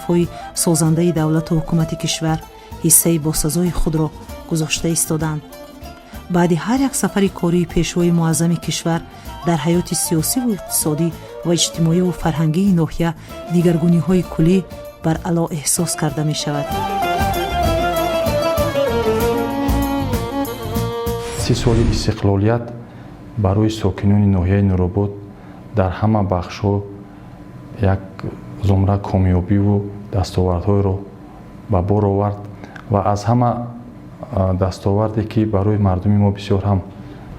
ташрифҳои созандаи давлату ҳукумати кишвар ҳиссаи босазои худро гузошта истодаанд. Баъди ҳар як сафари кории пешвои муаззами кишвар дар ҳаёти сиёсиву иқтисодӣ ва иҷтимоиву фарҳангии ноҳия дигаргуниҳои куллӣ баръало эҳсос карда мешавад. 30 соли истиқлолият барои сокинони ноҳияи Нуробод дар ҳама бахшҳо як зумра комёбиву дастовардҳоеро ба бор овард ва аз ҳама дастоварде, ки барои мардуми мо бисёр ҳам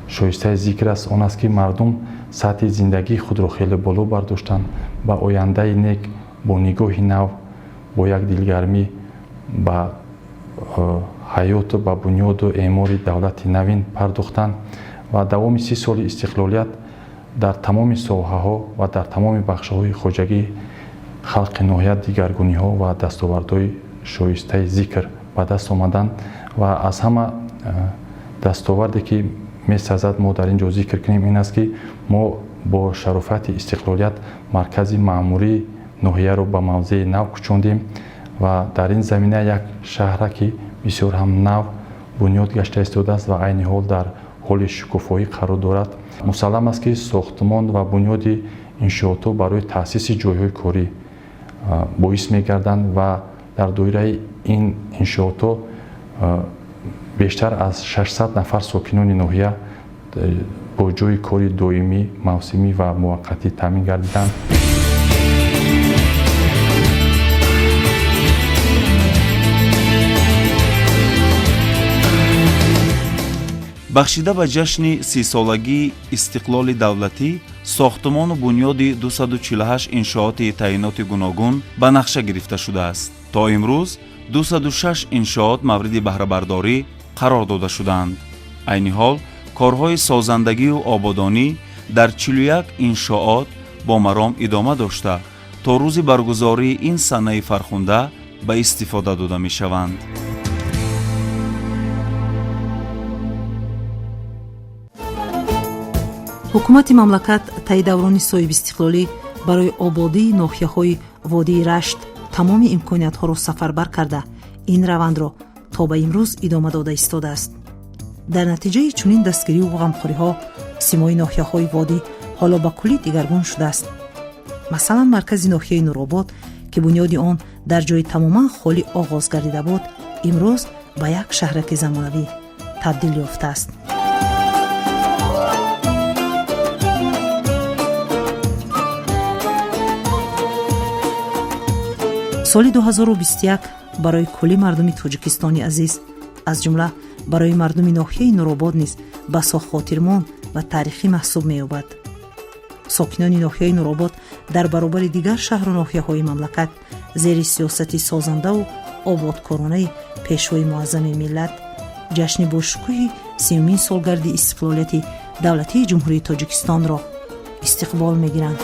шоистаи зикр аст, он аст, ки мардум сатҳи зиндагии худро хеле боло бардоштанд, ба ояндаи нек бо нигоҳи нав, бо як дилгармӣ ба ҳаёту ба бунёду эъмори давлати навин пардохтанд. Ва давоми 30 соли истиқлолият дар тамоми соҳаҳо ва дар тамоми бахшҳои хоҷагии халқи ноҳия дигаргуниҳо ва дастовардҳои шоистаи зикр ба даст омаданд. Ва аз ҳама дастоварде, ки месазад мо дар ин ҷо зикр кунем, ин аст, ки мо бо шарофати истиқлолият маркази маъмурии ноҳияро ба мавзеи нав кӯчондем ва дар ин замина як шаҳраки бисёр ҳам нав бунёд гашта истодааст ва айни ҳол дар ҳоли шукуфоӣ қарор дорад. Мусаллам аст, ки сохтмон ва бунёди иншоотҳо барои таъсиси ҷойҳои корӣ боис мегарданд ва дар доираи ин иншоотҳо бештар аз 600 нафар сокинони ноҳия бо ҷойи кори доимӣ, мавсимӣ ва муваққатӣ таъмин гардиданд. Бахшида ба ҷашни 30-солагии истиқлоли давлатӣ сохтумону бунёди 248 иншооти таъиноти гуногун ба нақша гирифта шудааст. То имрӯз 206 иншоот мавриди баҳрабардорӣ қарор дода шудаанд. Айни ҳол корҳои созандагию ободонӣ дар 41 иншоот бо маром идома дошта, то рӯзи баргузории ин санаи фархунда ба истифода дода мешаванд. Ҳукумати мамлакат таи даврони соҳибистиқлолӣ барои ободии ноҳияҳои водии Рашт тамоми имкониятҳоро сафарбар карда, ин равандро то ба имрӯз идома дода истодааст. Дар натиҷаи чунин дастгириву ғамхориҳо симои ноҳияҳои водӣ ҳоло ба куллӣ дигаргун шудааст. Масалан, маркази ноҳияи Нуробод, ки бунёди он дар ҷои тамоман холӣ оғоз гардида буд, имрӯз ба як шаҳраки замонавӣ табдил ёфтааст. Соли 2021 барои кулли мардуми Тоҷикистони азиз, аз ҷумла барои мардуми ноҳияи Нуробод низ басо хотирмон ва таърихӣ маҳсуб меёбад. Сокинони ноҳияи Нуробод дар баробари дигар шаҳру ноҳияҳои мамлакат зери сиёсати созандаву ободкоронаи пешвои муаззами миллат ҷашни бошукӯҳи 30-умин солгарди истиқлолияти давлатии Ҷумҳурии Тоҷикистонро истиқбол мегиранд.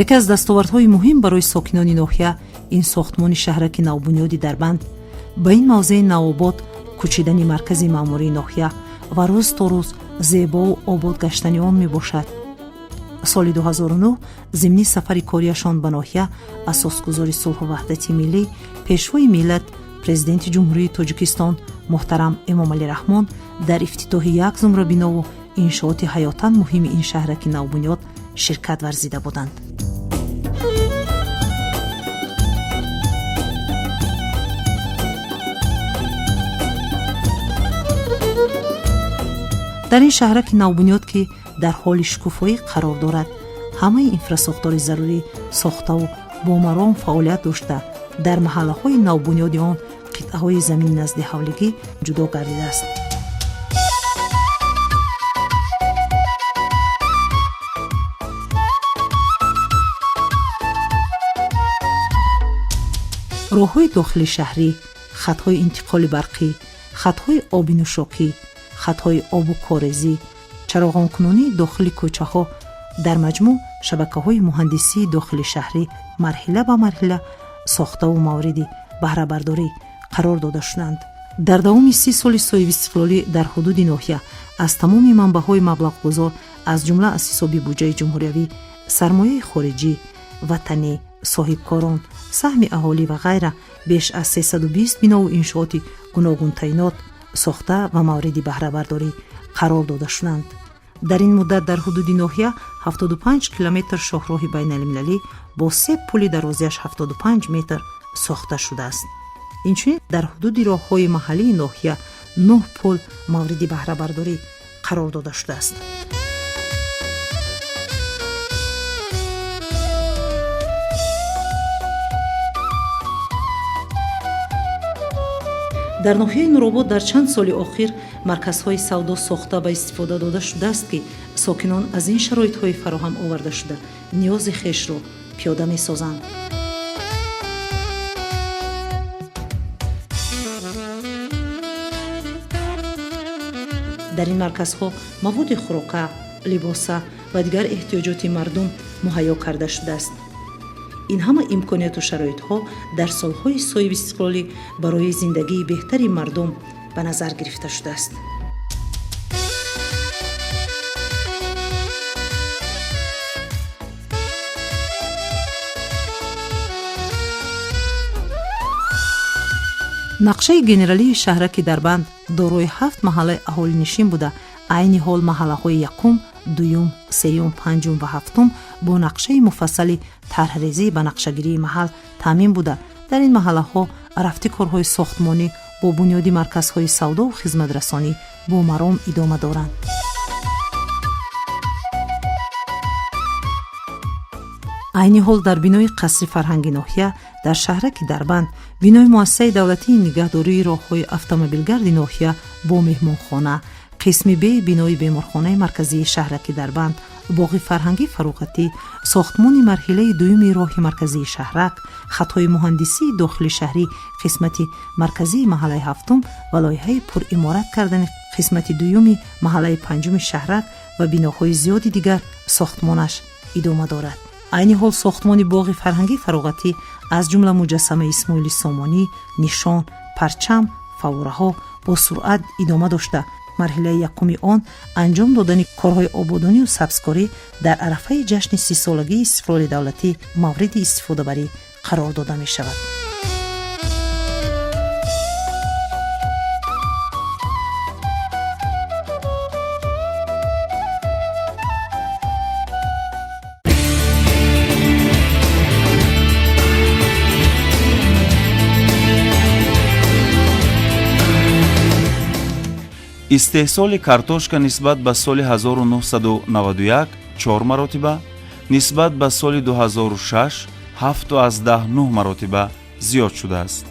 Яке аз дастовардҳои муҳим барои сокинони ноҳия ин сохтмони шаҳраки навбунёди Дарбанд, ба ин мавзеи навобод кӯчидани маркази маъмурии ноҳия ва рӯз то рӯз зебову обод гаштани он мебошад. Соли 2009 зимни сафари кориашон ба ноҳия асосгузори сулҳу ваҳдати миллӣ, пешвои миллат, Президенти Ҷумҳурии Тоҷикистон муҳтарам Эмомалӣ Раҳмон дар ифтитоҳи як зумра бинову иншооти ҳаётан муҳими ин шаҳраки навбунёд ширкат варзида буданд. Дар ин шаҳраки навбунёд, ки дар ҳоли шукуфоӣ қарор дорад, ҳамаи инфрасохтори зарурӣ сохтаву бо маром фаъолият дошта, дар маҳаллаҳои навбунёди он қитъаҳои замини назди ҳавлигӣ ҷудо гардидааст. Роҳҳои дохили шаҳрӣ, хатҳои интиқоли барқӣ, хатҳои оби нӯшокӣ, хатҳои обу корезӣ, чароғонкунонии дохили кӯчаҳо, дар маҷмӯъ шабакаҳои муҳандисии дохили шаҳрӣ марҳила ба марҳила сохтаву мавриди баҳрабардорӣ қарор дода шуданд. Дар давоми 30 соли соҳибистиқлолӣ дар ҳудуди ноҳия аз тамоми манбаъҳои маблағгузор Аз ҷумла аз ҳисоби буҷаи ҷумҳуриявӣ, сармояи хориҷӣ, ватанӣ, соҳибкорон, саҳми аҳолӣ ва ғайра беш аз 320 бинову иншооти гуногунтаинот сохта ва мавриди баҳрабардорӣ қарор дода шуданд. Дар ин муддат дар ҳудуди ноҳия 75 километр шоҳроҳи байналмилалӣ бо се пули дарозиаш 75 метр сохта шудааст. Инчунин дар ҳудуди роҳҳои маҳаллии ноҳия нӯҳ пул мавриди баҳрабардорӣ қарор дода шудааст. Дар ноҳияи Нуробод дар чанд соли охир марказҳои савдо сохта ба истифода дода шудааст, ки сокинон аз ин шароитҳои фароҳам овардашуда ниёзи хешро пиёда месозанд. Дар ин марказҳо маводи хӯрока, либоса ва дигар эҳтиёҷоти мардум муҳайё карда шудааст. Ин ҳама имконияту шароитҳо дар солҳои соҳибистиқлолӣ барои зиндагии беҳтари мардум ба назар гирифта шудааст. Нақшаи генералии шаҳраки Дарбанд дорои ҳафт маҳаллаи аҳолинишин буда, айни ҳол маҳаллаҳои якум, дуюм, сеюм, панҷум ва ҳафтум бо нақшаи муфассали тарҳрезӣ ба нақшагирии маҳал таъмин буда, дар ин маҳаллаҳо рафти корҳои сохтмонӣ бо бунёди марказҳои савдову хизматрасонӣ бо маром идома доранд. Айни ҳол дар бинои қасри фарҳанги ноҳия дар шаҳраки Дарбанд, бинои муассисаи давлатии нигаҳдории роҳҳои автомобилгарди ноҳия бо меҳмонхона, қисми б бинои беморхонаи марказии шаҳраки Дарбанд, боғи фарҳангӣ фароғатӣ, сохтмони марҳилаи дуюми роҳи марказии шаҳрак, хатҳои муҳандисии дохили шаҳрӣ қисмати марказии маҳаллаи ҳафтум ва лоиҳаи пуриморат кардани қисмати дуюми маҳаллаи панҷуми шаҳрак ва биноҳои зиёди дигар сохтмонаш идома дорад. Айни ҳол сохтмони боғи фарҳангӣ фароғатӣ, аз ҷумла муҷассамаи Исмоили Сомонӣ, нишон, парчам, фаввораҳо бо суръат идома дошта, марҳилаи якуми он анҷом додани корҳои ободонию сабзкорӣ дар арафаи ҷашни 30-солагии истиқлоли давлатӣ мавриди истифодабарӣ қарор дода мешавад. Истеҳсоли картошка нисбат ба соли 1991 чор маротиба, нисбат ба соли 2006 7,9 маротиба зиёд шудааст.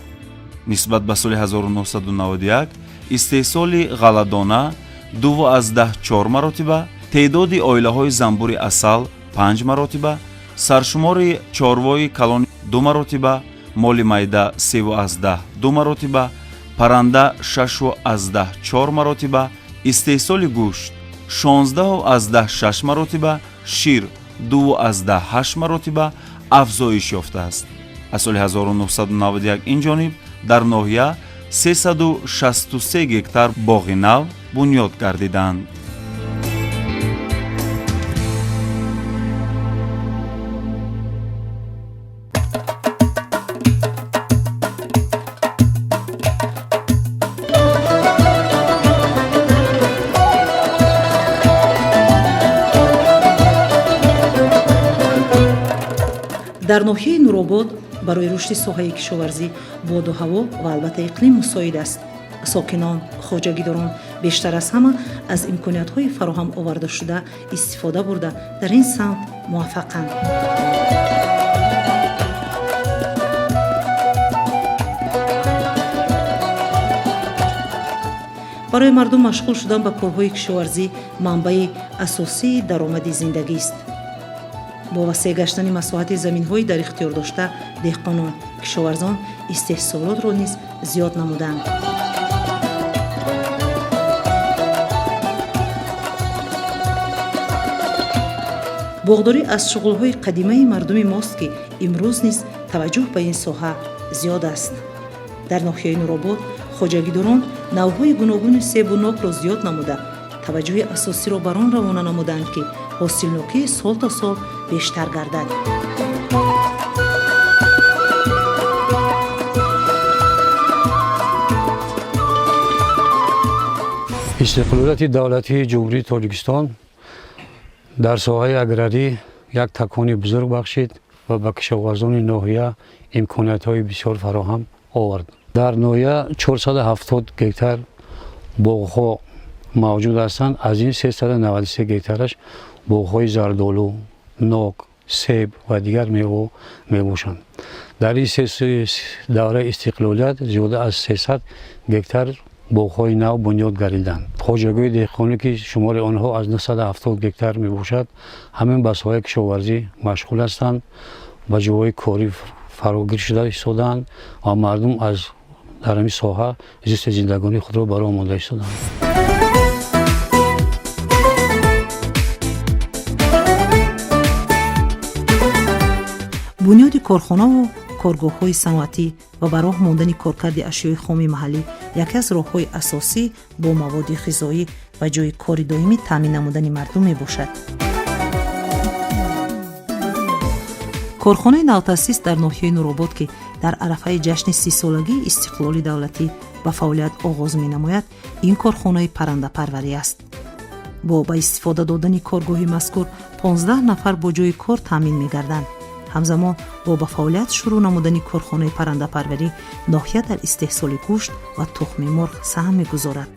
Нисбат ба соли 1991 истеҳсоли ғалладона 2,4 маротиба, теъдоди оилаҳои занбури асал панҷ маротиба, саршумори чорвои калон ду маротиба, моли майда 3,2 маротиба, парранда 6,4 маротиба, истеҳсоли гӯшт 16,6 маротиба, шир 2,8 маротиба афзоиш ёфтааст. Аз соли 1991 ин ҷониб дар ноҳия 363 гектар боғи нав бунёд гардиданд. Дар ноҳияи Нуробод барои рушди соҳаи кишоварзӣ боду ҳаво ва албатта иқлим мусоид аст. Сокинон, хоҷагидорон бештар аз ҳама аз имкониятҳои фароҳам овардашуда истифода бурда, дар ин самт муваффақанд. Барои мардум машғул шудан ба корҳои кишоварзӣ манбаи асосии даромади зиндагист. Бо васеъ гаштани масоҳати заминҳои дар ихтиёр дошта, деҳқонон, кишоварзон истеҳсолотро низ зиёд намуданд. Боғдорӣ аз шуғлҳои қадимаи мардуми мост, ки имрӯз низ таваҷҷӯҳ ба ин соҳа зиёд аст. Дар ноҳияи Нуробод хоҷагидорон навъҳои гуногуни себу нокро зиёд намуда, Таваҷҷӯҳи асосиро бар он равона намуданд, ки ҳосилнокии сол то сол бештар гардад. Истиқлолияти давлатии Ҷумҳурии Тоҷикистон дар соҳаи аграрӣ як такони бузург бахшид ва ба кишоварзони ноҳия имкониятҳои бисёр фароҳам овард. Дар ноҳия 470 гектар боғҳо мавҷуд ҳастанд. Аз ин 393 гектараш боғҳои зардолу, нок, себ ва дигар мево мебошанд. Дар ин давраи истиқлолият зиёда аз 300 гектар боғҳои нав бунёд гардиданд. Хоҷагиҳои деҳқонӣ, ки шумори онҳо аз 970 гектар мебошад, ҳамин ба соҳаи кишоварзӣ машғул ҳастанд, ба ҷойҳои корӣ фарогир шуда истодаанд ва мардум аз дар ҳамин соҳа зисти зиндагонии худро ба роҳ монда истодаанд. Бунёди корхонаву коргоҳҳои саноатӣ ва ба роҳ мондани коркарди ашёи хоми маҳаллӣ яке аз роҳҳои асосӣ бо маводи ғизоӣ ва ҷойи кори доимӣ таъмин намудани мардум мебошад. Корхонаи навтаъсис дар ноҳияи Нуробод, ки дар арафаи ҷашни 30-солагии истиқлоли давлатӣ ба фаъолият оғоз менамояд, ин корхонаи паррандапарварӣ аст. Бо ба истифода додани коргоҳи мазкур 15 нафар бо ҷойи кор таъмин мегарданд. Ҳамзамон бо ба фаъолият шурӯъ намудани корхонаи паррандапарварӣ ноҳия дар истеҳсоли гӯшт ва тухми мурғ саҳм мегузорад.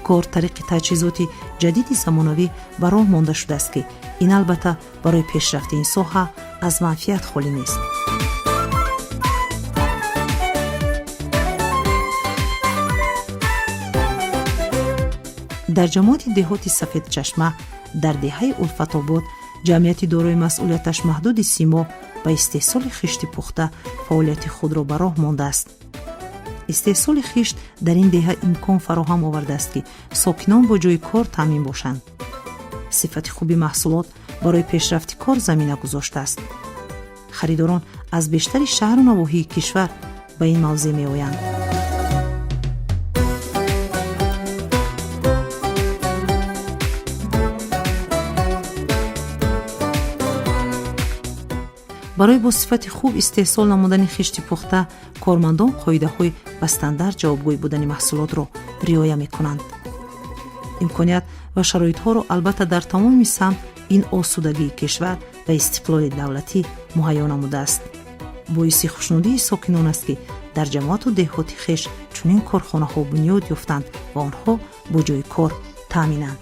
Кор тариқи таҷҳизоти ҷадиди замонавӣ ба роҳ монда шудааст, ки ин албатта барои пешрафти ин соҳа аз манфиат холӣ нест. Дар ҷамоати деҳоти Сафедчашма, дар деҳаи Улфатобод, ҷамъияти дорои масъулияташ маҳдуди «Симо» ба истеҳсоли хишти пухта фаъолияти худро ба роҳ мондааст. Истеҳсоли хишт дар ин деҳа имкон фароҳам овардааст, ки сокинон бо ҷойи кор таъмин бошанд. Сифати хуби маҳсулот барои пешрафти кор замина гузоштааст. Харидорон аз бештари шаҳру навоҳии кишвар ба ин мавзеъ меоянд. Барои бо сифати хуб истеҳсол намудани хишти пухта кормандон қоидаҳои ба стандарт ҷавобгӯй будани маҳсулотро риоя мекунанд. Имконият ва шароитҳоро албатта дар тамоми самт ин осудагии кишвар ва истиқлоли давлатӣ муҳайё намудааст. Боиси хушнудии сокинон аст, ки дар ҷамоату деҳоти хеш чунин корхонаҳо бунёд ёфтанд ва онҳо бо ҷойи кор таъминанд.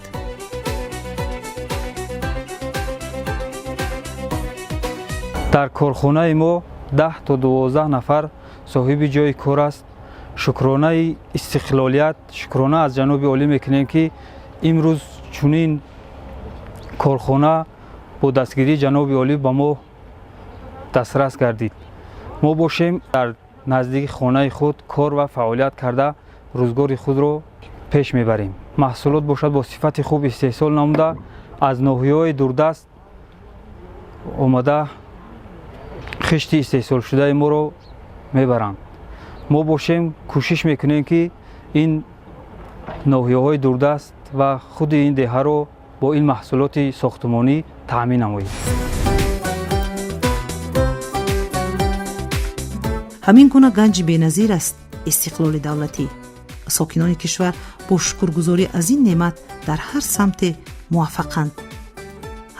Дар корхонаи мо 10 то 12 нафар соҳиби ҷойи кор аст. Шукронаи истиқлолият, шукрона аз ҷаноби олӣ мекунем, ки имрӯз чунин корхона бо дастгирии ҷаноби олӣ ба мо дастрас гардид. Мо бошем, дар наздики хонаи худ кор ва фаъолият карда, рӯзгори худро пеш мебарем. Маҳсулот бошад, бо сифати хуб истеҳсол намуда, аз ноҳияҳои дурдаст омада хишти истеҳсолшудаи моро мебаранд. Мо бошем, кӯшиш мекунем, ки ин ноҳияҳои дурдаст ва худи ин деҳаро бо ин маҳсулоти сохтумонӣ таъмин намоем. Ҳамин гуна ганҷи беназир аст истиқлоли давлатӣ. Сокинони кишвар бо шукргузорӣ аз ин неъмат дар ҳар самте муваффақанд.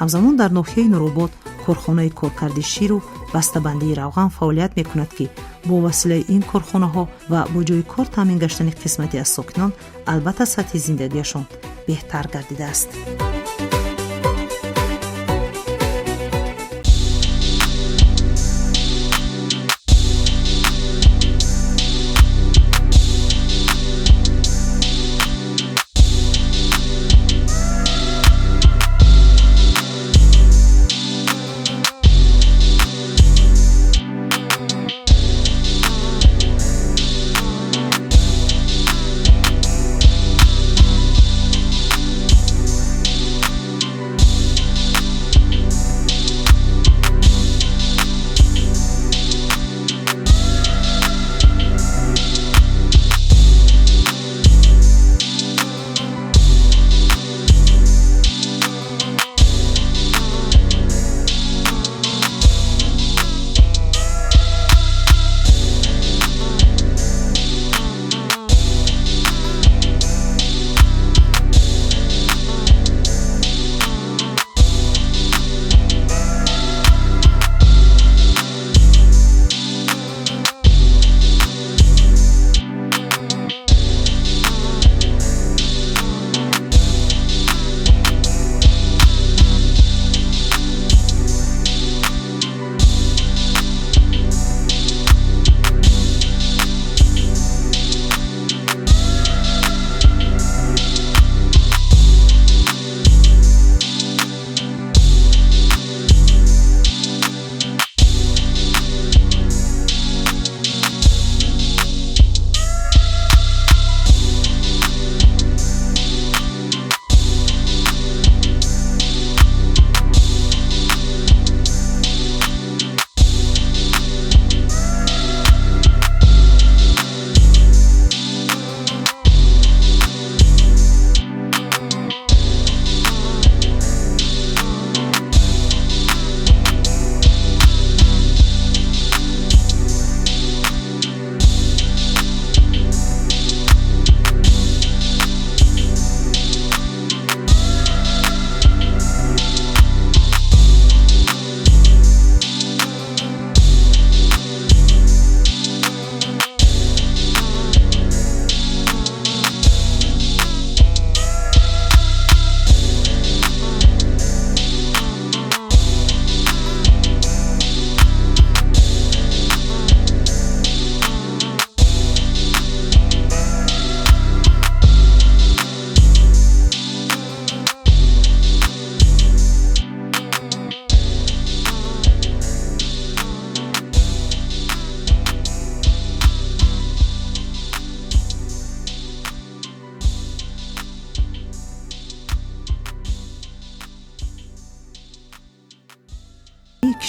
Ҳамзамон дар ноҳияи Нуробод корхонаи коркарди ширу бастабандии равған фаъолият мекунад, ки бо василаи ин корхонаҳо ва бо ҷойи кор таъмин гаштани қисмате аз сокинон албатта сатҳи зиндагиашон беҳтар гардидааст.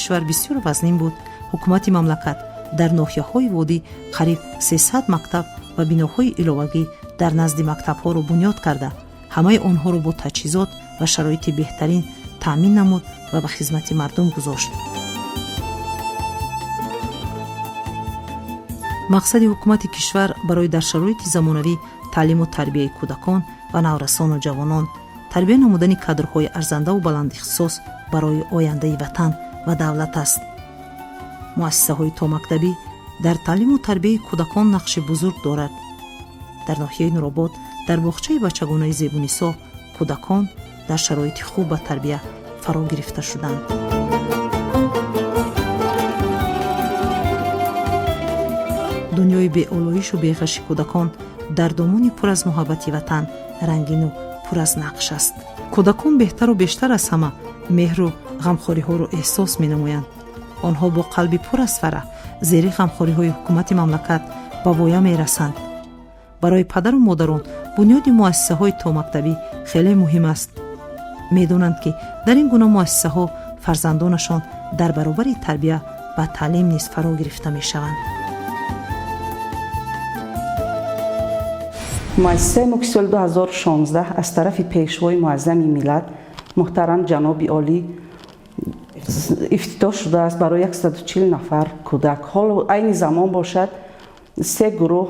Кишвар бисёр вазнин буд, ҳукумати мамлакат дар ноҳияҳои водӣ қариб 300 мактаб ва биноҳои иловагӣ дар назди мактабҳоро бунёд карда, ҳамаи онҳоро бо таҷҳизот ва шароити беҳтарин таъмин намуд ва ба хизмати мардум гузошт. Мақсади ҳукумати кишвар барои дар шароити замонавӣ таълиму тарбияи кӯдакон ва наврасону ҷавонон, тарбия намудани кадрҳои арзандаву баландихтисос барои ояндаи ватан ва давлат аст. Муассисаҳои томактабӣ дар таълиму тарбияи кӯдакон нақши бузург дорад. Дар ноҳияи Нуробод, дар боғчаи бачагонаи Зебунисо, кӯдакон дар шароити хуб ба тарбия фаро гирифта шуданд. Дунёи беолоишу беғаши кӯдакон дар домони пур аз муҳаббати ватан рангину пур аз нақш аст. Кӯдакон беҳтару бештар аз ҳама меҳру ғамхориҳоро эҳсос менамоянд. Онҳо бо қалби пур аз фараҳ зери ғамхориҳои ҳукумати мамлакат ба воя мерасанд. Барои падару модарон бунёди муассисаҳои томактабӣ хеле муҳим аст. Медонанд, ки дар ин гуна муассисаҳо фарзандонашон дар баробари тарбия ба таълим низ фаро гирифта мешаванд. Муассисаи мо, ки соли 2016 аз тарафи Пешвои Муаззами миллат муҳтарам ҷаноби олӣ ифтитоҳ шудааст, барои 140 нафар кӯдак. Ҳоло айни замон бошад, се гурӯҳ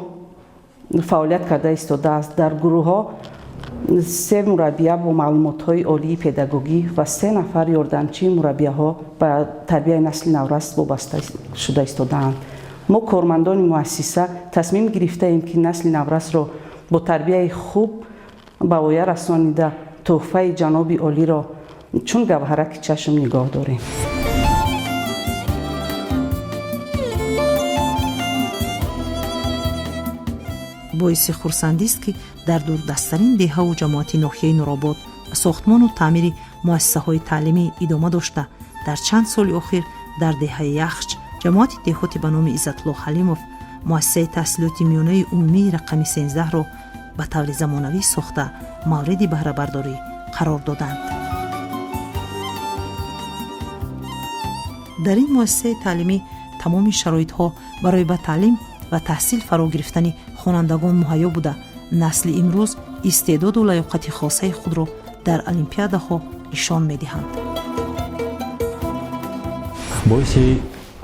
фаъолият карда истодааст. Дар гурӯҳҳо се мураббия бо маълумотҳои олии педагогӣ ва се нафар ёрдамчии мураббияҳо ба тарбияи насли наврас вобаста шуда истодаанд. Мо, кормандони муассиса, тасмим гирифтаем, ки насли наврасро бо тарбияи хуб ба воя расонида, тӯҳфаи ҷаноби олиро чун гавҳараки чашм нигоҳ дорем. Боиси хурсандист, ки дар дурдасттарин деҳаву ҷамоати ноҳияи Нуробод сохтмону таъмири муассисаҳои таълимӣ идома дошта, дар чанд соли охир дар деҳаи Яхч, ҷамоати деҳоти ба номи Иззатулло Ҳалимов, муассисаи таҳсилоти миёнаи умумии рақами 13-ро ба таври замонавӣ сохта, мавриди баҳрабардорӣ қарор доданд. Дар ин муассисаи таълимӣ тамоми шароитҳо барои ба таълим ва таҳсил фаро гирифтани хонандагон муҳайё буда, насли имрӯз истеъдоду лаёқати хосаи худро дар олимпиадаҳо нишон медиҳанд. Боиси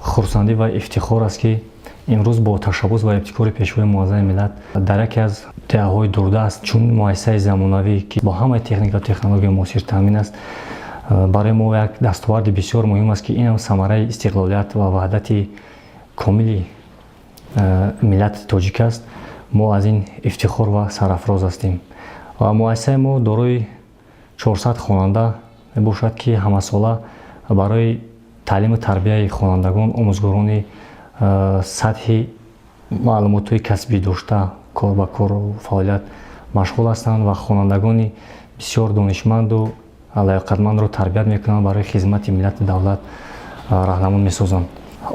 хурсандӣ ва ифтихор аст, ки имрӯз бо ташаббус ва ибтикори Пешвои Муаззами миллат дар яке аз деҳаҳои дурдаст чунин муассисаи замонавӣ, ки бо ҳамаи техникау технологияи муосир таъмин аст, барои мо як дастоварди бисёр муҳим аст, ки инам самараи истиқлолият ва ваҳдати комили миллати тоҷик аст. Мо аз ин ифтихор ва сарафроз ҳастем ва муассисаи мо дорои 400 хонанда мебошад, ки ҳамасола барои таълиму тарбияи хонандагон омӯзгорони сатҳи маълумотҳои касбӣ дошта кор ба кору фаъолият машғул ҳастанд ва хонандагони бисёр донишманду лаёқатмандро тарбият мекунанд, барои хизмати миллату давлат раҳнамон месозанд.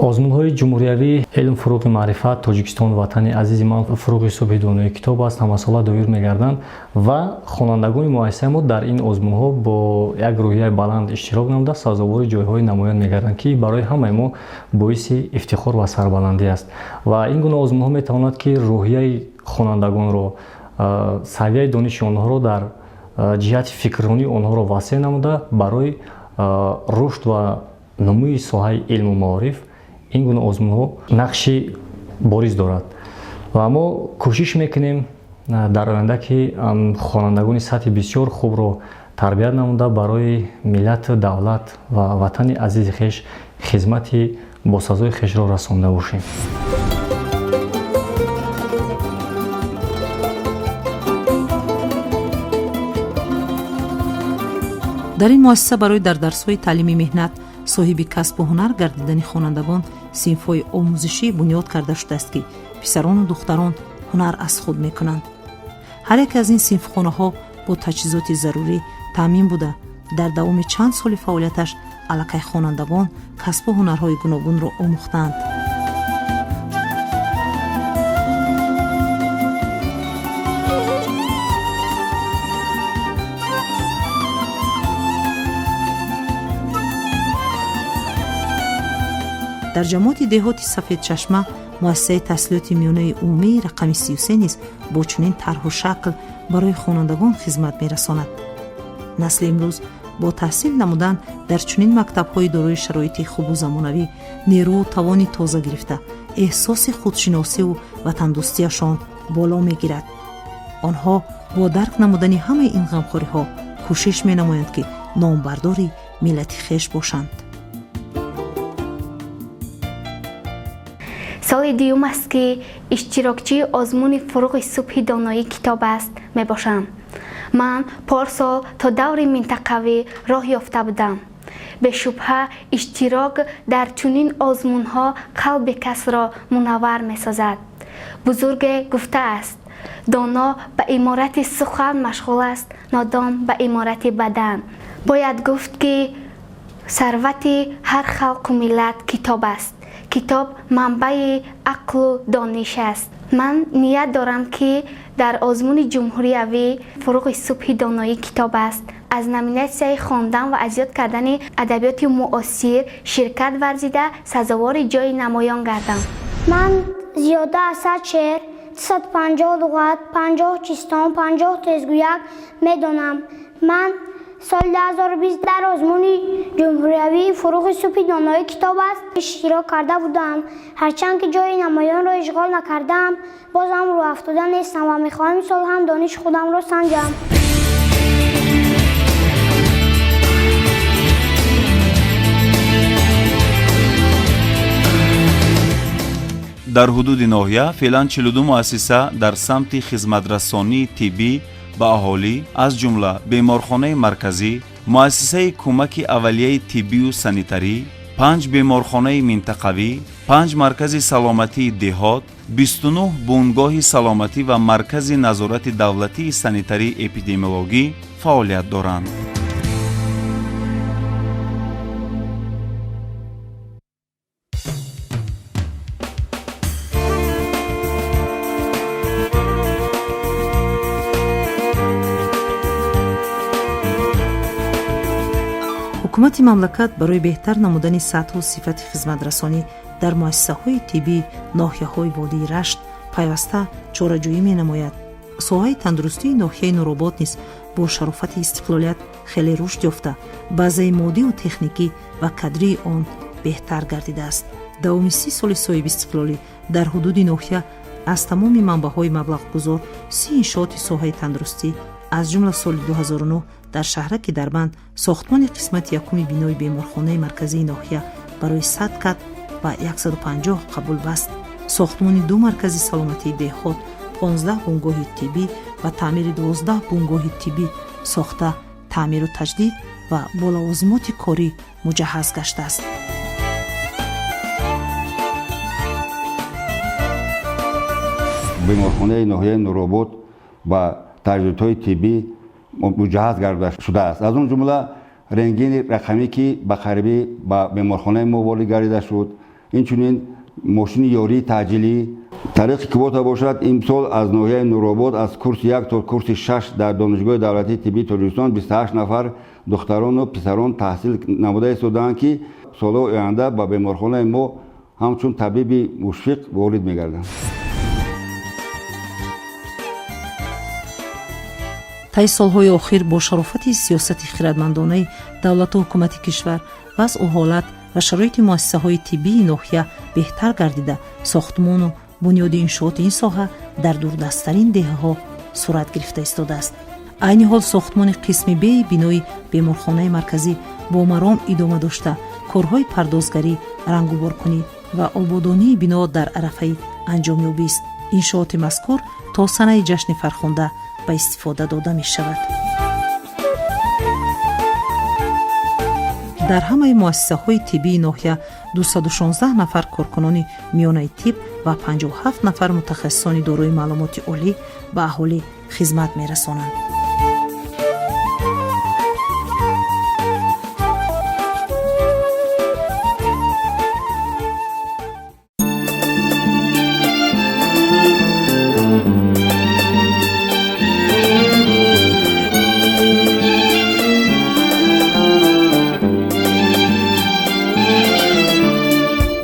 Озмунҳои ҷумҳуриявӣ «Илм фуруғи маърифат», «Тоҷикистон ватани азизи ман», «Фуруғи субҳи донои китоб аст» ҳамасола доир мегарданд ва хонандагони муассисаи мо дар ин озмунҳо бо як рӯҳияи баланд иштирок намуда, сазовори ҷойҳои намоён мегарданд, ки барои ҳамаи мо боиси ифтихор ва сарбаландӣ аст. Ва ин гуна озмунҳо метавонад, ки рӯҳияи хонандагонро, савияи дониши онҳоро дар ҷиҳати фикрронии онҳоро васеъ намуда, барои рушд ва нумӯи соҳаи илму маориф ин гуна озмунҳо нақши бориз дорад. Ва мо кӯшиш мекунем дар оянда, ки хонандагони сатҳи бисёр хубро тарбият намуда, барои миллату давлат ва ватани азизи хеш хизмати босазои хешро расонда бошем. Дар ин муассиса барои дар дарсҳои таълими меҳнат соҳиби касбу ҳунар гардидани хонандагон синфҳои омӯзишӣ бунёд карда шудааст, ки писарону духтарон ҳунар аз худ мекунанд. Ҳар яке аз ин синфхонаҳо бо таҷҳизоти зарурӣ таъмин буда, дар давоми чанд соли фаъолияташ аллакай хонандагон касбу ҳунарҳои гуногунро омӯхтаанд. Дар ҷамоати деҳоти Сафедчашма муассисаи таҳсилоти миёнаи умумии рақами 33 низ бо чунин тарҳу шакл барои хонандагон хизмат мерасонад. Насли имрӯз бо таҳсил намудан дар чунин мактабҳои дорои шароити хубу замонавӣ нерӯу тавони тоза гирифта, эҳсоси худшиносиву ватандӯстиашон боло мегирад. Онҳо бо дарк намудани ҳамаи ин ғамхориҳо кӯшиш менамоянд, ки номбардори миллати хеш бошанд. Соли дуюм аст, ки иштирокчии озмуни «Фуруғи субҳи доноӣ китоб аст» мебошам. Ман порсол то даври минтақавӣ роҳ ёфта будам. Бешубҳа, иштирок дар чунин озмунҳо қалби касро мунаввар месозад. Бузурге гуфтааст: «Доно ба иморати сухан машғул аст, нодон ба иморати бадан». Бояд гуфт, ки сарвати ҳар халқу миллат китоб аст. Китоб манбаи ақлу дониш аст. Ман ният дорам, ки дар озмуни ҷумҳуриявӣ «Фуруғи субҳи доноӣ китоб аст» аз номинатсияи хондан ва аз ёд кардани адабиёти муосир ширкат варзида, сазовори ҷои намоён гардам. Ман зиёда аз 100 шеър, 250 луғат, 50 чистон, 50 тезгӯяк медонам. Ман соли 2020 дар озмуни ҷумҳуриявии «Фуруғи субҳи доноӣ китоб аст» иштирок карда будам. Ҳарчанд ки ҷои намоёнро ишғол накардаам, бозам рӯҳафтода нестам ва мехоҳам имсол ҳам дониши худамро санҷам. Дар ҳудуди ноҳия феълан 42 муассиса дар самти хизматрасонии тиббӣ ба аҳолӣ, аз ҷумла беморхонаи марказӣ, муассисаи кӯмаки аввалияи тиббию санитарӣ, панҷ беморхонаи минтақавӣ, панҷ маркази саломатии деҳот, 29 бунгоҳи саломатӣ ва маркази назорати давлатии санитарии эпидемиологӣ фаъолият доранд. Ҳукумати мамлакат барои беҳтар намудани сатҳу сифати хизматрасонӣ дар муассисаҳои тиббии ноҳияҳои водии Рашт пайваста чораҷӯӣ менамояд. Соҳаи тандурустии ноҳияи Нуробод низ бо шарофати истиқлолият хеле рушд ёфта, базаи моддиву техникӣ ва кадрии он беҳтар гардидааст. Давоми 30 соли соҳибистиқлолӣ дар ҳудуди ноҳия аз тамоми манбаъҳои маблағгузор 30 иншооти соҳаи тандурустӣ, аз ҷумла соли 2009 дар шаҳраки Дарбанд сохтмони қисмати якуми бинои беморхонаи марказии ноҳия барои 100 кат ва 150 қабулбаст, сохтмони ду маркази саломатии деҳот, 15 бунгоҳи тиббӣ ва таъмири 12 бунгоҳи тиббӣ сохта, таъмиру таҷдид ва бо лавозимоти корӣ муҷаҳҳаз гаштааст. Беморхонаи ноҳияи Нуробод ба таҷҳизотҳои тиббӣ муҷаҳҳаз гардида шудааст, аз он ҷумла рентгени рақамӣ, ки ба қарибӣ ба беморхонаи мо ворид гардида шуд, инчунин мошини ёрии таъҷилӣ. Тариқи квота бошад, имсол аз ноҳияи Нуробод аз курси як то курси шаш дар Донишгоҳи давлатии тиббии Тоҷикистон 28 нафар духтарону писарон таҳсил намуда истодаанд, ки солҳои оянда ба беморхонаи мо ҳамчун табиби мушфиқ ворид мегарданд. Таи солҳои охир бо шарофати сиёсати хирадмандонаи давлату ҳукумати кишвар вазъу ҳолат ва шароити муассисаҳои тиббии ноҳия беҳтар гардида, сохтмону бунёди иншооти ин соҳа дар дурдасттарин деҳаҳо сурат гирифта истодааст. Айни ҳол сохтмони қисми беи бинои беморхонаи марказӣ бо маром идома дошта, корҳои пардозгарӣ, рангуборкунӣ ва ободонии бино дар арафаи анҷомёбист. Иншооти мазкур то санаи ҷашни фархунда ба истифода дода мешавад. Дар ҳамаи муассисаҳои тиббии ноҳия 216 нафар коркунони миёнаи тиб ва 57 нафар мутахассисони дорои маълумоти олӣ ба аҳолӣ хизмат мерасонанд.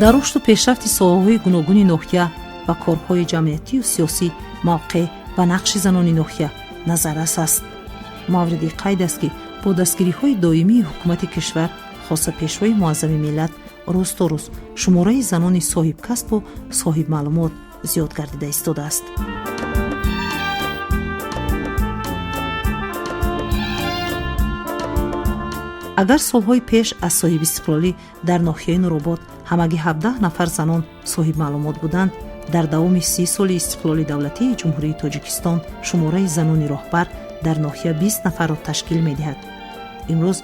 Дар рушду пешрафти соҳаҳои гуногуни ноҳия ва корҳои ҷамъиятию сиёсӣ мавқеъ ва нақши занони ноҳия назаррас аст. Мавриди қайд аст, ки бо дастгириҳои доимии ҳукумати кишвар, хоса Пешвои Муаззами миллат, рӯз то рӯз шумораи занони соҳибкасбу соҳибмаълумот зиёд гардида истодааст. Агар солҳои пеш аз соҳибистиқлолӣ дар ноҳияи Нуробод ҳамагӣ 17 нафар занон соҳибмаълумот буданд, дар давоми 30 соли истиқлоли давлатии Ҷумҳурии Тоҷикистон шумораи занони роҳбар дар ноҳия 20 нафарро ташкил медиҳад. Имрӯз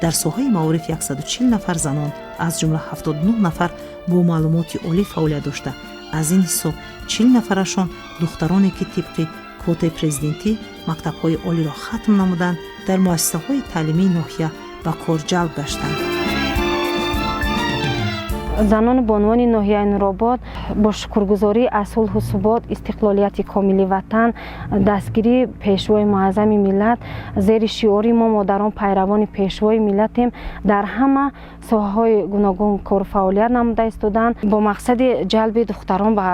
дар соҳаи маориф 140 нафар занон, аз ҷумла 79 нафар бо маълумоти олӣ фаъолият дошта, аз ин ҳисоб 40 нафарашон духтароне, ки тибқи квотаи президентӣ мактабҳои олиро хатм намуданд, дар муассисаҳои таълимии ноҳия ба кор ҷалб гаштанд. Занону бонувони ноҳияи Нуробод бо шукргузорӣ аз сулҳу субот, истиқлолияти комили ватан, дастгирии Пешвои Муаззами миллат, зери шиори «Мо модарон пайравони Пешвои миллатем» дар ҳама соҳаҳои гуногун кору фаъолият намуда истоданд. Бо мақсади ҷалби духтарон ба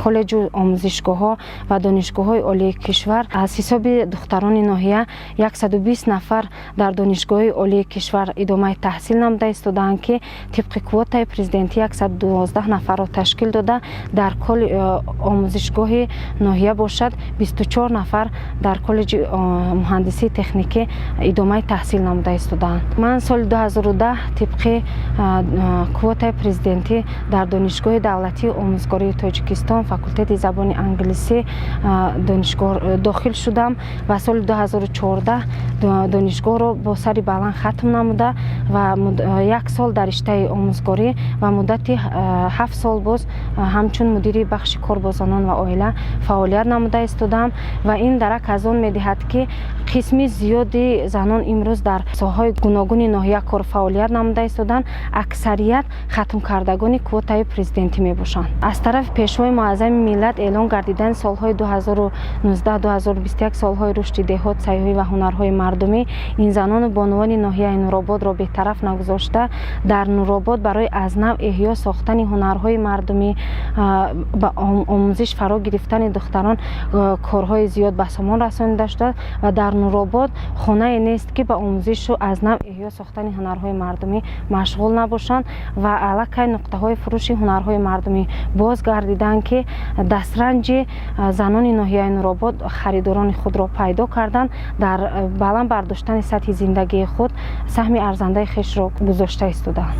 коллеҷу омӯзишгоҳҳо ва донишгоҳҳои олии кишвар, аз ҳисоби духтарони ноҳия 120 нафар дар донишгоҳи олии кишвар идомаи таҳсил намуда истодаанд, ки тибқи квотаи президентӣ 112 нафарро ташкил дода, дар омӯзишгоҳи ноҳия бошад, 24 нафар дар коллеҷи муҳандисии техникӣ идомаи таҳсил намуда истодаанд. Ман соли 2010 тибқи квотаи президентӣ дар Донишгоҳи давлатии омӯзгории Тоҷикистон, факултети забони англисӣ донишгоҳ дохил шудам ва соли 2014 донишгоҳро бо сари баланд хатм намуда ва як сол дар риштаи омӯзгорӣ ва муддати 7 сол боз ҳамчун мудири бахши кор бо занон ва оила фаъолият намуда истодам. Ва ин дарак аз он медиҳад, ки қисми зиёди занон имрӯз дар соҳаҳои гуногуни ноҳия кор фаъолият намуда истоданд, аксарият хатмкардагони квотаи президентӣ мебошанд. Аз тарафи Пешвои Муаззами миллат эълон гардидани солҳои 2019-2021 солҳои рушди деҳот, сайёҳӣ ва ҳунарҳои мардумӣ, ин занону бонувони ноҳияи Нурободро бетараф нагузошта, дар Нуробод барои аз нав эҳё сохтани ҳунарҳои мардумӣ, ба омӯзиш фаро гирифтани духтарон корҳои зиёд ба сомон расонида шуда ва дар Нуробод хонае нест, ки ба омӯзишу аз нав эҳё сохтани ҳунарҳои мардумӣ машғул набошанд ва аллакай нуқтаҳои фурӯши ҳунарҳои мардумӣ боз гардиданд, ки дастранҷи занони ноҳияи Нуробод харидорони худро пайдо карданд, дар баланд бардоштани сатҳи зиндагии худ саҳми арзандаи хешро гузошта истодаанд.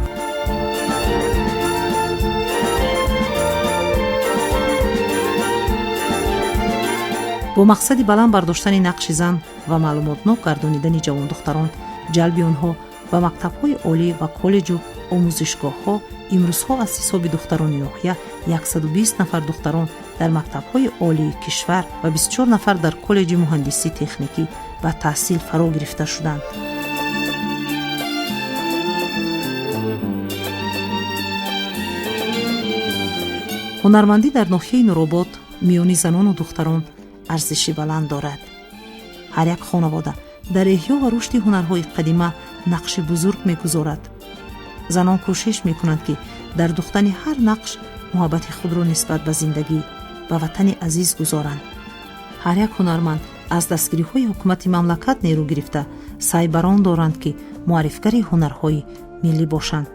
Бо мақсади баланд бардоштани нақши зан ва маълумотнок гардонидани ҷавондухтарон, ҷалби онҳо ба мактабҳои олӣ ва коллеҷу омӯзишгоҳҳо, имрӯзҳо аз ҳисоби духтарони ноҳия 120 нафар духтарон дар мактабҳои олии кишвар ва 24 нафар дар коллеҷи муҳандисии техникӣ ба таҳсил фаро гирифта шуданд. Ҳунармандӣ дар ноҳияи Нуробод миёни занону духтарон арзиши баланд дорад. Ҳар як хонавода дар эҳё ва рушди ҳунарҳои қадима нақши бузург мегузорад. Занон кӯшиш мекунанд, ки дар духтани ҳар нақш муҳаббати худро нисбат ба зиндагӣ, ба ватани азиз гузоранд. Ҳар як ҳунарманд аз дастгириҳои ҳукумати мамлакат нерӯ гирифта, саъй бар он доранд, ки муаррифгари ҳунарҳои миллӣ бошанд.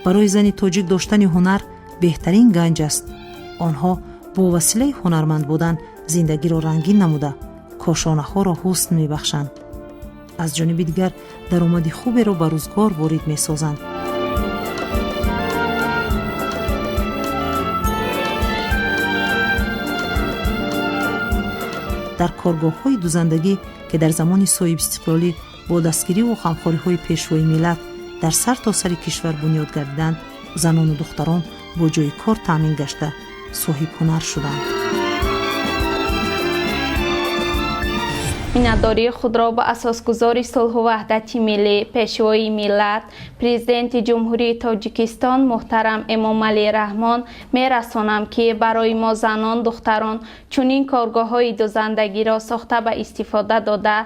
Барои зани тоҷик доштани ҳунар беҳтарин ганҷ аст. Онҳо бо василаи ҳунарманд будан зиндагиро рангин намуда, кошонаҳоро ҳусн мебахшанд, аз ҷониби дигар даромади хуберо ба рӯзгор ворид месозанд. Дар коргоҳҳои дузандагӣ, ки дар замони соҳибистиқлолӣ бо дастгириву ғамхориҳои Пешвои миллат дар сар то сари кишвар бунёд гардиданд, занону духтарон бо ҷойи кор таъмин гашта, соҳибҳунар шуданд. Миннатдории худро ба асосгузори сулҳу ваҳдати миллӣ, Пешвои миллат, Президенти Ҷумҳурии Тоҷикистон муҳтарам Эмомалӣ Раҳмон мерасонам, ки барои мо занон, духтарон чунин коргоҳҳои дузандагиро сохта ба истифода дода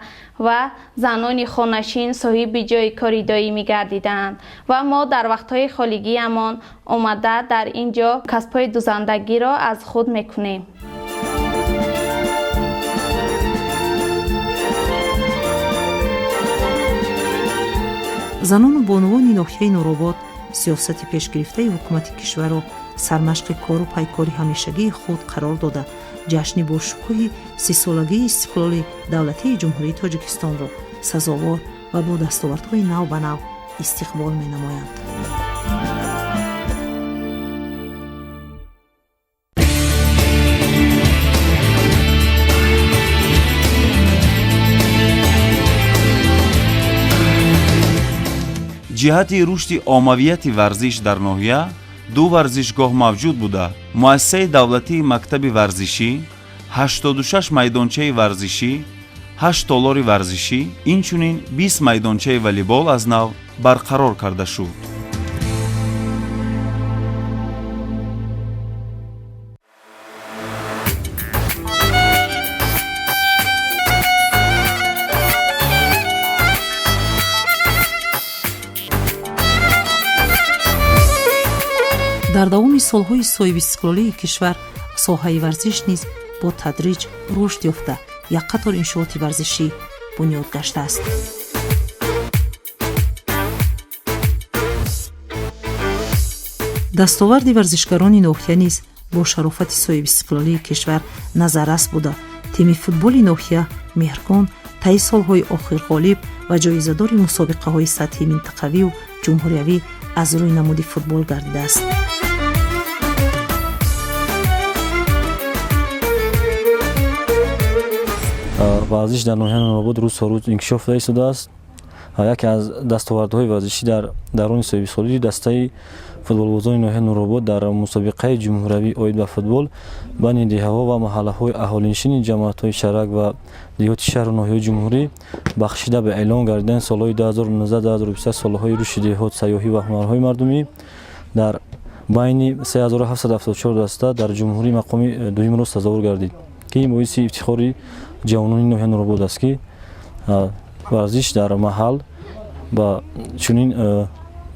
ва занони хонашин соҳиби ҷойи кори доимӣ гардидаанд ва мо дар вақтҳои холигиямон омада дар ин ҷо касбҳои дузандагиро аз худ мекунем. Занону бонувони ноҳияи Нуробод сиёсати пешгирифтаи ҳукумати кишварро сармашқи кору пайкори ҳамешагии худ қарор дода, ҷашни бошукӯҳи 30-солагии истиқлоли давлатии Ҷумҳурии Тоҷикистонро сазовор ва бо дастовардҳои нав ба нав истиқбол менамоянд. Ҷиҳати рушди оммавияти варзиш дар ноҳия ду варзишгоҳ мавҷуд буда, муассисаи давлатии мактаби варзишӣ, 86 майдончаи варзишӣ, 8 толори варзишӣ, инчунин 20 майдончаи волейбол аз нав барқарор карда шуд. Дар давоми солҳои соҳибистиқлолии кишвар соҳаи варзиш низ бо тадриҷ рушд ёфта, як қатор иншооти варзишӣ бунёд гаштааст. Дастоварди варзишгарони ноҳия низ бо шарофати соҳибистиқлолии кишвар назаррас буда, тими футболи ноҳия Меҳргон таи солҳои охир ғолиб ва ҷоизадори мусобиқаҳои сатҳи минтақавию ҷумҳуриявӣ аз рӯи намуди футбол гардидааст. Варзиш дар ноҳияи Нуробод рӯз то рӯз инкишоф дода истодааст. Яке аз дастовардҳои варзишӣ дар даврони соҳибистиқлолӣ дастаи футболбозони ноҳияи Нуробод дар мусобиқаи ҷумҳуриявӣ оид ба футбол байни деҳаҳо ва маҳаллаҳои аҳолинишини ҷамоатҳои шаҳрак ва деҳоти шаҳру ноҳияҳои ҷумҳурӣ бахшида ба эълон гардидани солҳои 2019-2023 солҳои рушди деҳот, сайёҳӣ ва ҳунарҳои мардумӣ дар байни 3774 даста дар ҷумҳурӣ мақоми дуюмро сазовор гардид, ки ин боиси ифтихори ҷавонони ноҳияи Нуробод аст, ки варзиш дар маҳал ба чунин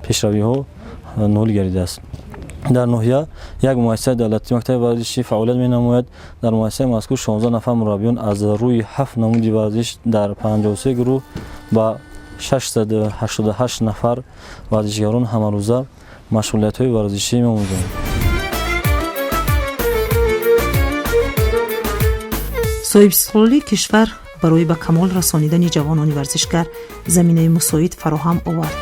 пешравиҳо ноил гардидааст. Дар ноҳия як муассисаи давлатии мактаби варзишӣ фаъолият менамояд. Дар муассисаи мазкур 16 нафар мураббиён аз рӯи 7 намуди варзиш дар 53 гурӯҳ ба 688 нафар варзишгарон ҳамарӯза машғулиятҳои варзишӣ меомӯзанд. Соҳибистиқлолии кишвар барои ба камол расонидани ҷавонони варзишгар заминаи мусоид фароҳам овард.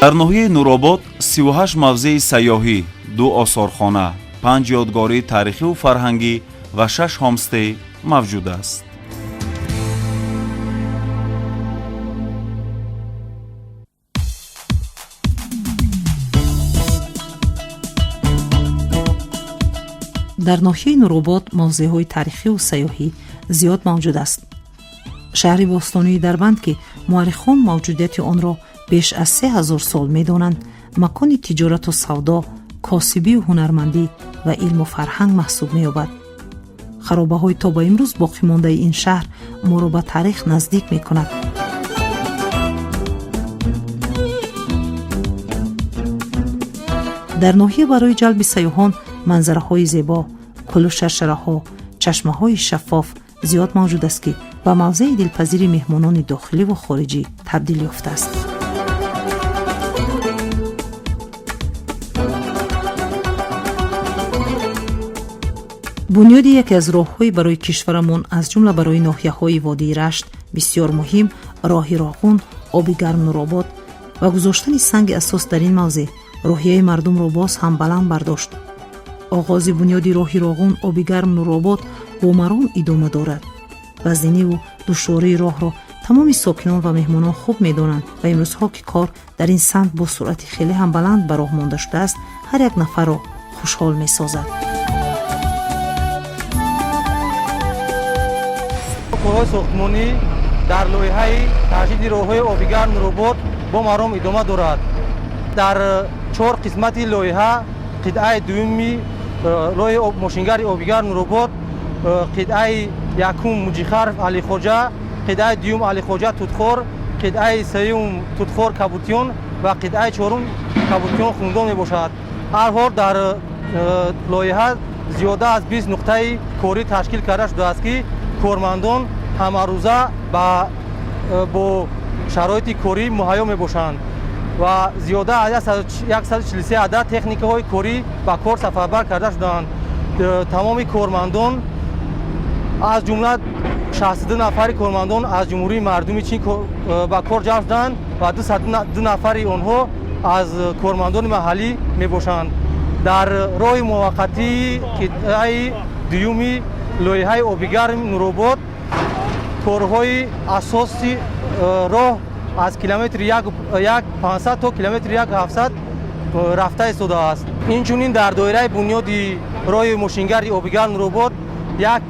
Дар ноҳияи Нуробод 38 мавзеи сайёҳӣ, 2 осорхона, 5 ёдгории таърихиву фарҳангӣ ва 6 ҳомстей мавҷуд аст. Дар ноҳияи Нуробод мавзеъҳои таърихиву сайёҳӣ зиёд мавҷуд аст. Шаҳри бостонии Дарбанд, ки муаррихон мавҷудияти онро беш аз 3000 сол медонанд, макони тиҷорату савдо, косибию ҳунармандӣ ва илму фарҳанг маҳсуб меёбад. Харобаҳои то ба имрӯз боқӣ мондаи ин шаҳр моро ба таърих наздик мекунад. Дар ноҳия барои ҷалби сайёҳон манзараҳои зебо, кӯлу шаршараҳо, чашмаҳои шаффоф зиёд мавҷуд аст, ки ба мавзеи дилпазири меҳмонони дохиливу хориҷӣ табдил ёфтааст. Бунёди яке аз роҳҳои барои кишварамон, аз ҷумла барои ноҳияҳои водии Рашт бисёр муҳим, роҳи Роғун, оби гарм Нуробод ва гузоштани санги асос дар ин мавзеъ рӯҳияи мардумро боз ҳам баланд бардошт. Оғози бунёди роҳи Роғун, оби гарм Нуробод бо маром идома дорад. Вазниниву душвории роҳро Тамоми сокинон ва меҳмонон хуб медонанд ва имрӯзҳо, ки кор дар ин самт бо суръати хеле ҳам баланд ба роҳ монда шудааст, ҳар як нафарро хушҳол месозад. Корҳои сохтмонӣ дар лоиҳаи таҷдиди роҳҳои обигарм Нуробод бо маром идома дорад. Дар чор қисмати лоиҳа, қитъаи дуюми роҳи мошингарди обигарм Нуробод, қитъаи якум Муҷихарф Алихоҷа, қитъаи дуюм Алихоҷа Тутхор, қитъаи сеюм Тутхор Кабутиён ва қитъаи чорум Кабутиён Хундон мебошад. Ҳар ҳол дар лоиҳа зиёда аз 20 нуқтаи корӣ ташкил карда шудааст, ки кормандон ҳамарӯза бо шароити корӣ муҳайё мебошанд ва зиёда аз 143 адад техникаҳои корӣ ба кор сафарбар карда шудаанд. Тамоми кормандон, аз ҷумла 62 нафари кормандон аз Ҷумҳурии Мардуми Чин ба кор ҷалб шуданд ва 2 нафари онҳо аз кормандони маҳаллӣ мебошанд. Дар роҳи муваққатии қитъаи дуюми лоиҳаи обигарм Нуробод корҳои асоси роҳ аз километри 1,500 то километри 1,700 рафта истодааст. Инчунин дар доираи бунёди роҳи мошингарди обигарм Нуробод як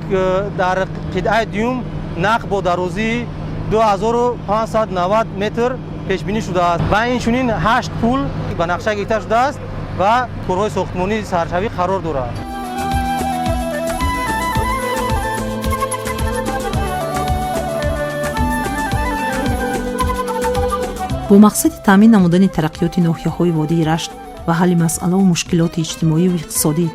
дар қитъаи дуюм нақб бо дарозии 2590 метр пешбинӣ шудааст ва инчунин 8 пул ба нақша гирифта шудааст ва корҳои сохтмонӣ саршавӣ қарор дорад. Бо мақсади таъмин намудани тараққиёти ноҳияҳои водии Рашт ва ҳалли масъалаву мушкилоти иҷтимоию иқтисодӣ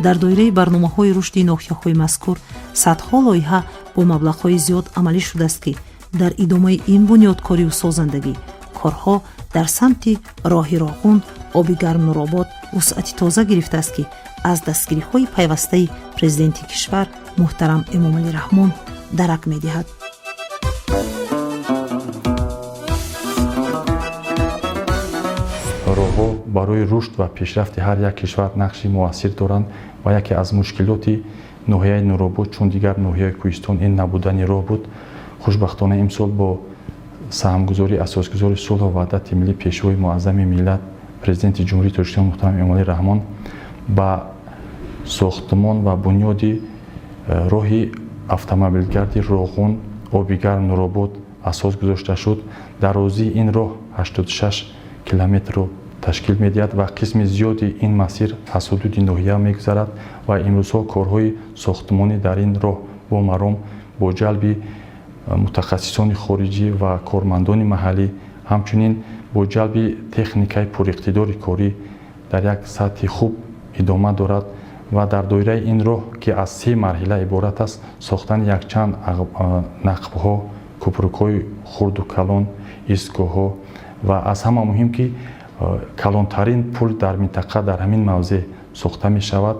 дар доираи барномаҳои рушди ноҳияҳои мазкур садҳо лоиҳа бо маблағҳои зиёд амалӣ шудааст, ки дар идомаи ин бунёдкорию созандагӣ корҳо дар самти роҳи Роғун оби гарм Нуробод вусъати тоза гирифтааст, ки аз дастгириҳои пайвастаи президенти кишвар муҳтарам Эмомалӣ Раҳмон дарак медиҳад. Роҳҳо барои рушд ва пешрафти ҳар як кишвар нақши муассир доранд ва яке аз мушкилоти ноҳияи Нуробод, чун дигар ноҳияи кӯҳистон, ин набудани роҳ буд. Хушбахтона, имсол бо саҳмгузории асосгузори сулҳу ваҳдати миллӣ, пешвои муаззами миллат, президенти Ҷумҳурии Тоҷикистон муҳтарам Эмомалӣ Раҳмон ба сохтмон ва бунёди роҳи автомобилгарди Роғун обигарм Нуробод асос гузошта шуд. Дарозии ин роҳ 86 километрро ташкил медиҳад ва қисми зиёди ин масир аз ҳудуди ноҳия мегузарад ва имрӯзҳо корҳои сохтмонӣ дар ин роҳ бо маром бо ҷалби мутахассисони хориҷӣ ва кормандони маҳаллӣ, ҳамчунин бо ҷалби техникаи пуриқтидори корӣ дар як сатҳи хуб идома дорад ва дар доираи ин роҳ, ки аз се марҳила иборат аст, сохтани якчанд нақбҳо, кӯпрукҳои хурду калон, истгоҳҳо ва аз ҳама муҳим, ки калонтарин пул дар минтақа дар ҳамин мавзеъ сохта мешавад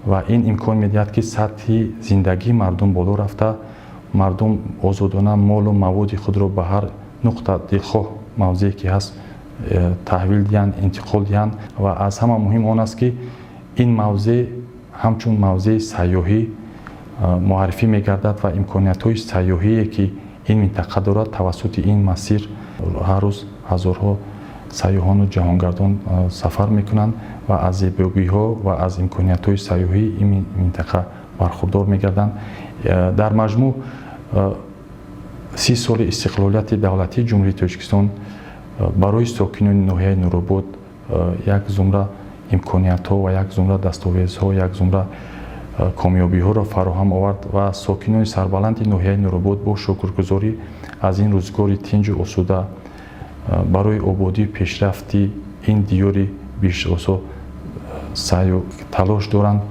ва ин имкон медиҳад, ки сатҳи зиндагии мардум боло рафта, мардум озодона молу маводи худро ба ҳар нуқта, дилхоҳ мавзее ки ҳаст, таҳвил диҳанд, интиқол диҳанд. Ва аз ҳама муҳим он аст, ки ин мавзеъ ҳамчун мавзеи сайёҳӣ муаррифӣ мегардад ва имкониятҳои сайёҳие, ки ин минтақа дорад, тавассути ин масир ҳар рӯз ҳазорҳо сайёҳону ҷаҳонгардон сафар мекунанд ва аз зебогиҳо ва аз имкониятҳои сайёҳии ин минтақа бархурдор мегарданд. Дар маҷмӯъ, 30 соли истиқлолияти давлатии Ҷумҳурии Тоҷикистон барои сокинони ноҳияи Нуробод як зумра имкониятҳо ва як зумра дастовезҳо, як зумра комёбиҳоро фароҳам овард ва сокинони сарбаланди ноҳияи Нуробод бо шукргузорӣ аз ин рӯзгори тинҷу осуда барои ободию пешрафти ин диёри беҳиштосо саъю талош доранд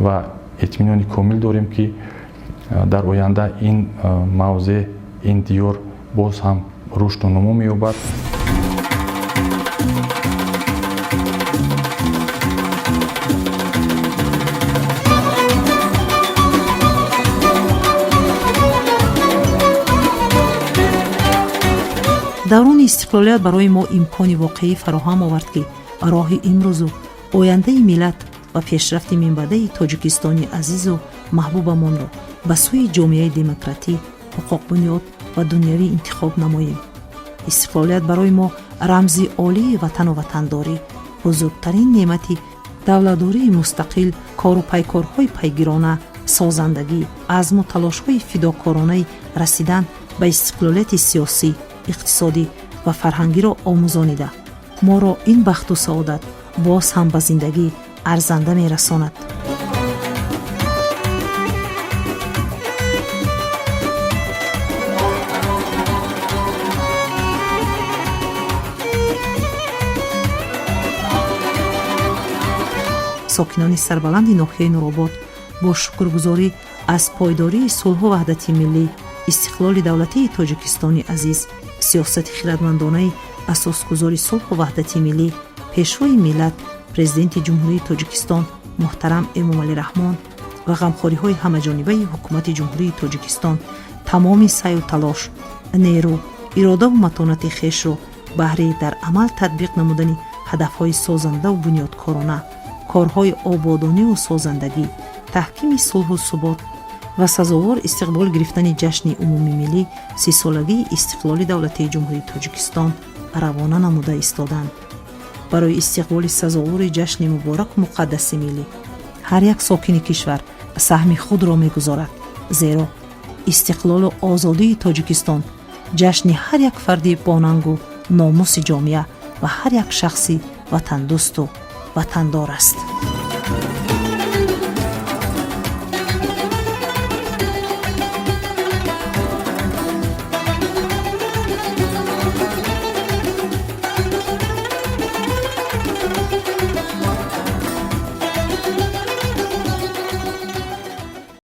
ва итминони комил дорем, ки дар оянда ин мавзеъ, ин диёр боз ҳам рушду нумӯ меёбад. Даврони истиқлолият барои мо имкони воқеӣ фароҳам овард, ки роҳи имрӯзу ояндаи миллат ва пешрафти минбаъдаи Тоҷикистони азизу маҳбубамонро ба сӯи ҷомеаи демократӣ, ҳуқуқбунёд Ва дунявӣ интихоб намоем. Истиқлолият барои мо рамзи олии ватану ватандорӣ, бузургтарин неъмати давлатдории мустақил, кору пайкорҳои пайгирона, созандагӣ, азму талошҳои фидокоронаи расидан ба истиқлолияти сиёсӣ, иқтисодӣ ва фарҳангиро омӯзонида, моро ин бахту саодат боз ҳам ба зиндагӣ арзанда мерасонад. Сокинони сарбаланди ноҳияи Нуробод бо шукргузорӣ аз пойдории сулҳу ваҳдати миллӣ, истиқлоли давлатии Тоҷикистони азиз, сиёсати хирадмандонаи асосгузори сулҳу ваҳдати миллӣ, Пешвои миллат, Президенти Ҷумҳурии Тоҷикистон муҳтарам Эмомалӣ Раҳмон ва ғамхориҳои ҳамаҷонибаи Ҳукумати Ҷумҳурии Тоҷикистон тамоми саъю талош, нерӯ, иродаву матонати хешро баҳри дар амал татбиқ намудани ҳадафҳои созандаву бунёдкорона, корҳои ободониву созандагӣ, таҳкими сулҳу субот ва сазовор истиқбол гирифтани ҷашни умумимиллӣ, 30-солагии истиқлоли давлатии Ҷумҳурии Тоҷикистон равона намуда истоданд. Барои истиқболи сазовори ҷашни мубораку муқаддаси миллӣ ҳар як сокини кишвар саҳми худро мегузорад, зеро истиқлолу озодии Тоҷикистон ҷашни ҳар як фарди бонангу номуси ҷомеа ва ҳар як шахси ватандӯсту ватандор аст.